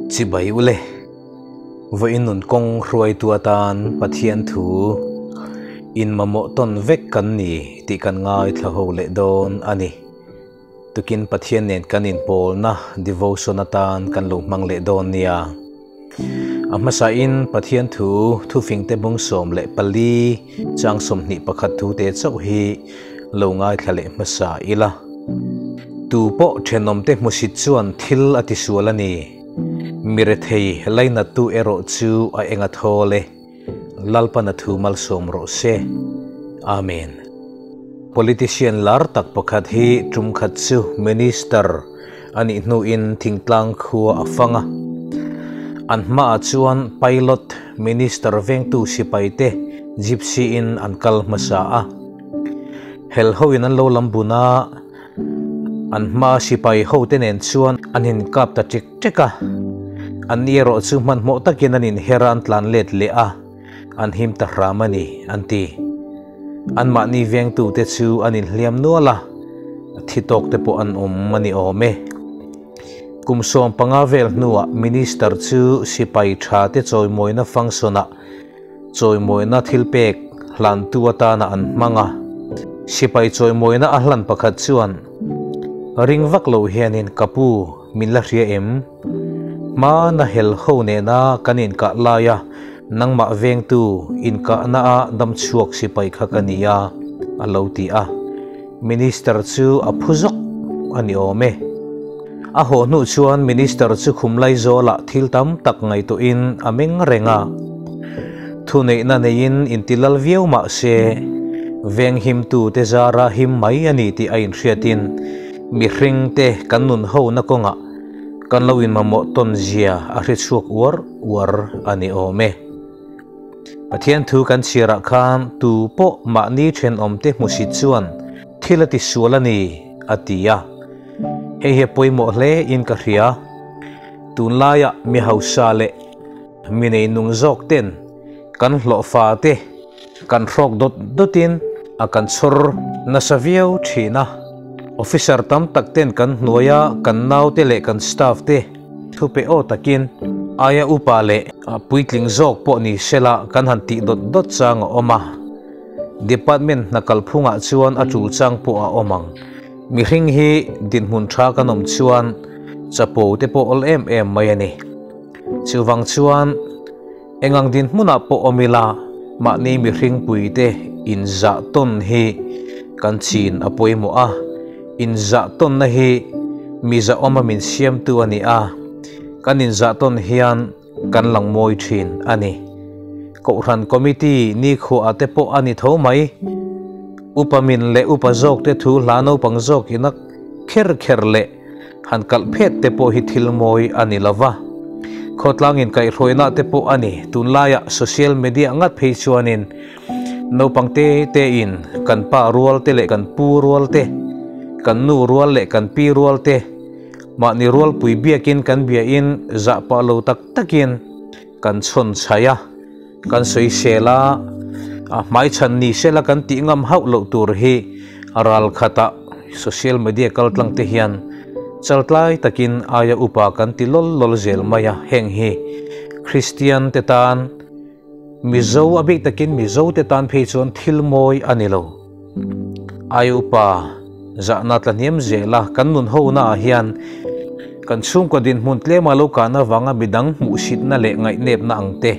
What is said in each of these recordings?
Chibai ule. Vawiin nun kawng hruaitu atan Pathian thu in mamawh tawn vek kan ni tih kan ngaithla ho leh dawn a ni. Tukin Pathian nen kan inpawlna devotion atan kan lo hmang leh dawn nia. A hmasain Pathian thu thufingte bung 14 chang 21 thu te chauh hi lo ngaithla leh hmasa ila. Tu pawh thenawmte hmusit chuan thil a tisual a ni. Mirethei lainattu erawh chu a eng a thawl e. Lalpan a thu malsawm rawh se. Amen. Politician lar tak pakhat hi tum khat chu Minister a nih hnuin thingtlang khua a fang a. An hmaah chuan Pilot, Minister vengtu sipaite Gypsy in an kal hmasa a. Hel hoin an lo lam bun a, an hmaa sipai hote nen chuan an inkap ta ṭek ṭek a. Anni erawh chu hmanhmawh takin an inher a, an tlan let leh a, an him ta hram a ni, an ti. Anmahni vengtute chu an inhliam nual a, thi tawk te pawh an awm a ni awm e. Kum 15 vel hnuah Minister chu sipai tha te chawimawina function-ah chawimawina thilpek hlantu atana an hmang a. Sipai chawimawina a hlan pakhat chuan ring vak lo hianin ka pu min la hria em? Hmana hel ho nena kan inkah laia nangmah vengtu inkahna a damchhuak sipai kha ka ni a, a lo ti a. Minister chu a phu zawk a ni awm e. A haw hnu chuan Minister chu khum Laizawlah thil tam tak ngaihtuahin a meng reng a. Thuneihna neiin intilal viau mah se, venghimtute zara him mai a ni tih a inhriatin mihringte kan nun hona kawngah kan lo inmamawh tawn zia a hre chhuak uar uar a ni awm e. Pathian thu kan chhiarah khan tu pawh mahni thenawmte hmusit chuan thil a tisual a ni, a ti a. Hei hi a pawimawh hle in ka hria. Tunlaiah mi hausa leh mi neinung zawk ten kan hlawhfa te kan hrawk dawt dawtin a kan chhawr nasa viau thin a. Officer tam tak ten kan hnuaia kan naute leh kan staff te thupe aw takin aia upa leh puitling zawk pawh ni sela kan han tih dawt dawt chang a awm a. Department hna kalphungah chuan a tul chang pawh a awm ang. Mihring hi dinhmun tha kan awm chuan chapo te pawh awl em em mai a ni. Chuvang chuan engang dinhmunah pawh awm ila mahni mihring puite inzah tawn hi kan chin a pawimawh a, inzah tawnna hi mi zahawma min siamtu a ni a, kan inzah tawn hian kan lang mawi thin a ni. Kohhran Committee nikhuaah te pawh a ni tho mai. Upa min leh upa zawk te thu hla naupang zawk ina kher kher leh han kalh phet te pawh hi thil mawi a ni lo va. Khawtlang inkaihhruaina te pawh a ni. Tunlaiah social media ngat phei chuanin naupang te te in kan pa rual te leh kan pu rual te, kan nu rual leh kan pi rual te, Mahni rualpui biakin kan biain zah pah lo tak takin kan chhawn chhai a, kan sawi sel a, a hmaichhan ni sela kan tih ngam hauh loh tur hi ral khatah social media kaltlang te hian chaltlai takin aia upa kan ti lawl lawl zel mai a, heng hi Kristian te tan Mizo a bik takin Mizo te tan phei chuan thil mawi a ni lo. Aia upa zahna tla hniam zel a, kan nun hona ah hian kan chhungkaw dinhmun tlema lo kahna avanga midang hmuhsitna leh ngaihnepna ang te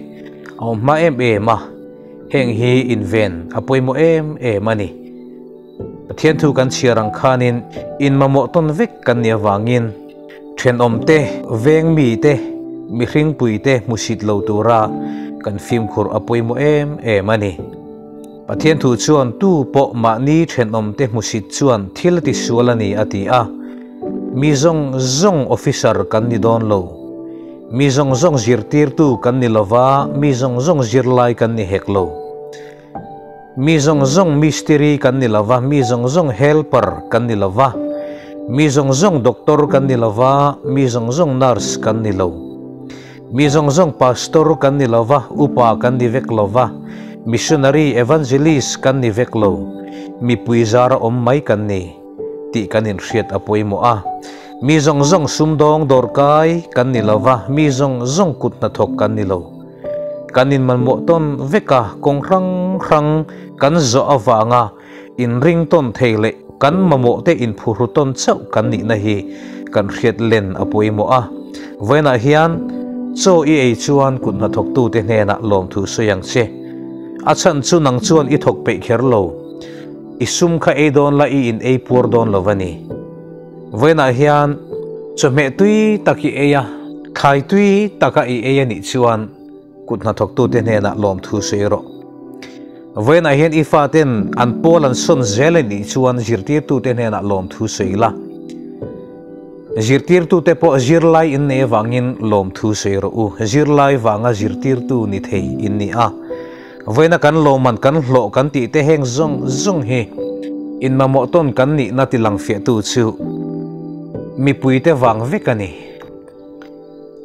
a awm hma em em a, heng hi inven a pawimawh em em a ni. Pathian thu kan chhiar ang khanin inmamawh tawn vek kan nih avangin thenawm te, veng mi te, mihring pui te hmusit lo tura kan fimkhur a pawimawh em em a ni. Pathian thu chuan tu pawh mahni thenawm te hmusit chuan thil a tisual a ni a ti a. Mi zawng zawng officer kan ni dawn lo. Mi zawng zawng zirtirtu kan ni lova, mi zawng zawng zirlai kan ni hek lo. Mi zawng zawng mistiri kan ni lova, mi zawng zawng helper kan ni lova, mi zawng zawng doctor kan ni lova, mi zawng zawng nurse kan ni lo. Mi zawng zawng pastor kan ni lova, upa kan ni vek lova, missionary, evangelist kan ni vek lo. Mipui zara awm mai kan ni tih kan inhriat a pawimawh a. Mi zawng zawng sumdawng dawrkai kan ni lo va, mi zawng zawng kut hnathawk kan ni lo. Kan inmanmawh tawn vek a, kawng hrang hrang kan zawh avanga inring tawn thei leh kan mamawh te inphuhru tawn chauh kan nihna hi kan hriat len a pawimawh a. Vawiinah hian chaw i ei chuan kut hnathawktute hnenah lawmthu sawi ang che. A chhan chu nang chuan i thawk peih kher lo. I sum kha ei dawn la i in ei puar dawn lo va ni. Vawiinah hian chawhmeh tui tak i ei a, thlai tui taka i ei a nih chuan kut hnathawktute hnenah lawmthu sawi rawh. Vawiinah hian i faten an pawl an sawn zel a nih chuan zirtirtute hnenah lawmthu sawi la. Zirtirtute pawh zirlai in nei avangin lawmthu sawi rawh u. Zirlai vanga zirtirtu ni thei in ni a. Vawiina kan lawmman kan hlawh kan tih te heng zawng zawng hi inmamawh tawn kan nihna ti lang fiahtu chu mipuite vang vek a ni.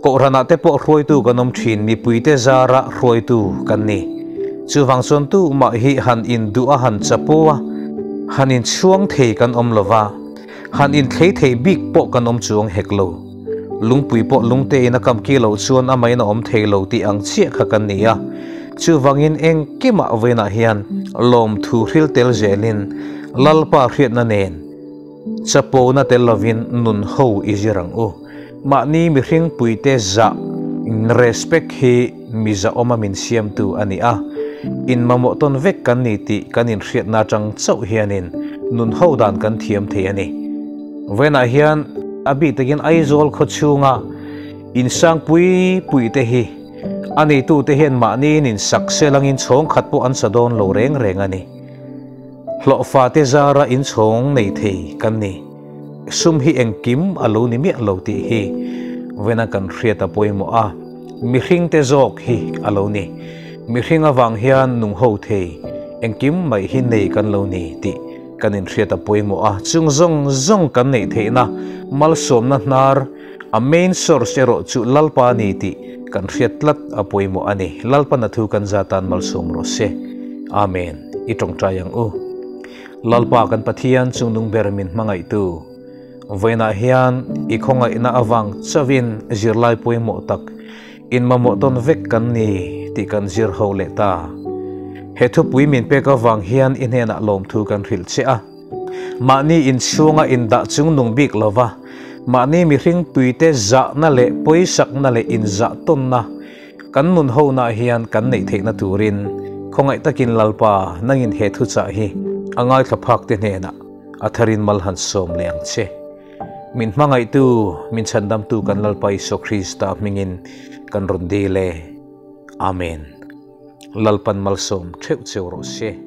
Kohhranah te pawh hruaitu kan awm thin, mipuite zara hruaitu kan ni. Chuvang chuan tumah hi han induh a han chapo a, han inchhuang thei kan awm lova, Han inthlei thei bik pawh kan awm chuang hek lo. Lungpui pawh lungte in a kam ki loh chuan a main a awm thei lo tih ang chiah kha kan ni a. Chuvangin engkimah vawiinah hian lawmthu hril tel zelin Lalpa hriatna nen chapona tel lovin nun ho i zir ang u. Mahni mihring puite zah, respect, hi mizahawma min siamtu a ni a, inmamawh tawn vek kan ni tih kan inhriatna atang chauh hianin nun ho dan kan thiam thei a ni. Vawiinah hian a bik takin Aizawl khaw chhunga insang pui pui te hi a neitute hian mahniin insak sel angin chhawng khat pawh an sa dawn lo reng reng a ni. Hlawhfa te zara inchhawng nei thei kan ni. Sum hi engkim a lo ni miah lo tih hi vena kan hriat a pawimawh a, mihring te zawk hi a lo ni. Mihring avang hian nung ho thei engkim mai hi nei kan lo ni tih kan inhriat a pawimawh a, chung zawng zawng kan neih theihna malsawmna hnar a main source erawh chu Lalpa a ni tih kan hriat tlat a pawimawh a ni. Lalpan a thu kan za tan malsawm rawh se. Amen. I tawngtai ang u. Lalpa kan Pathian chungnung ber min hmangaihtu, vawiinah hian i khawngaihna avang chauhin zirlai pawimawh tak in mamawh tawn vek kan ni tih kan zir ho leh ta. He thupui min pek avang hian i hnenah lawmthu kan hrilh che a. Mahni inchhunga indah chungnung bik lova, mahni mihring puite zahna leh pawisakna leh inzah tawnna Kan nun hona hian kan neih theihna turin khawngaih takin Lalpa nangin he thuchah hi a ngaithla phak te hnenah a tharin mal han sawm leh ang che. Min hmangaihtu, min chhandamtu kan Lalpa Isua Krista hmingin kan rawn dil e. Amen. Lalpan malsawm theuh cheu rawh se.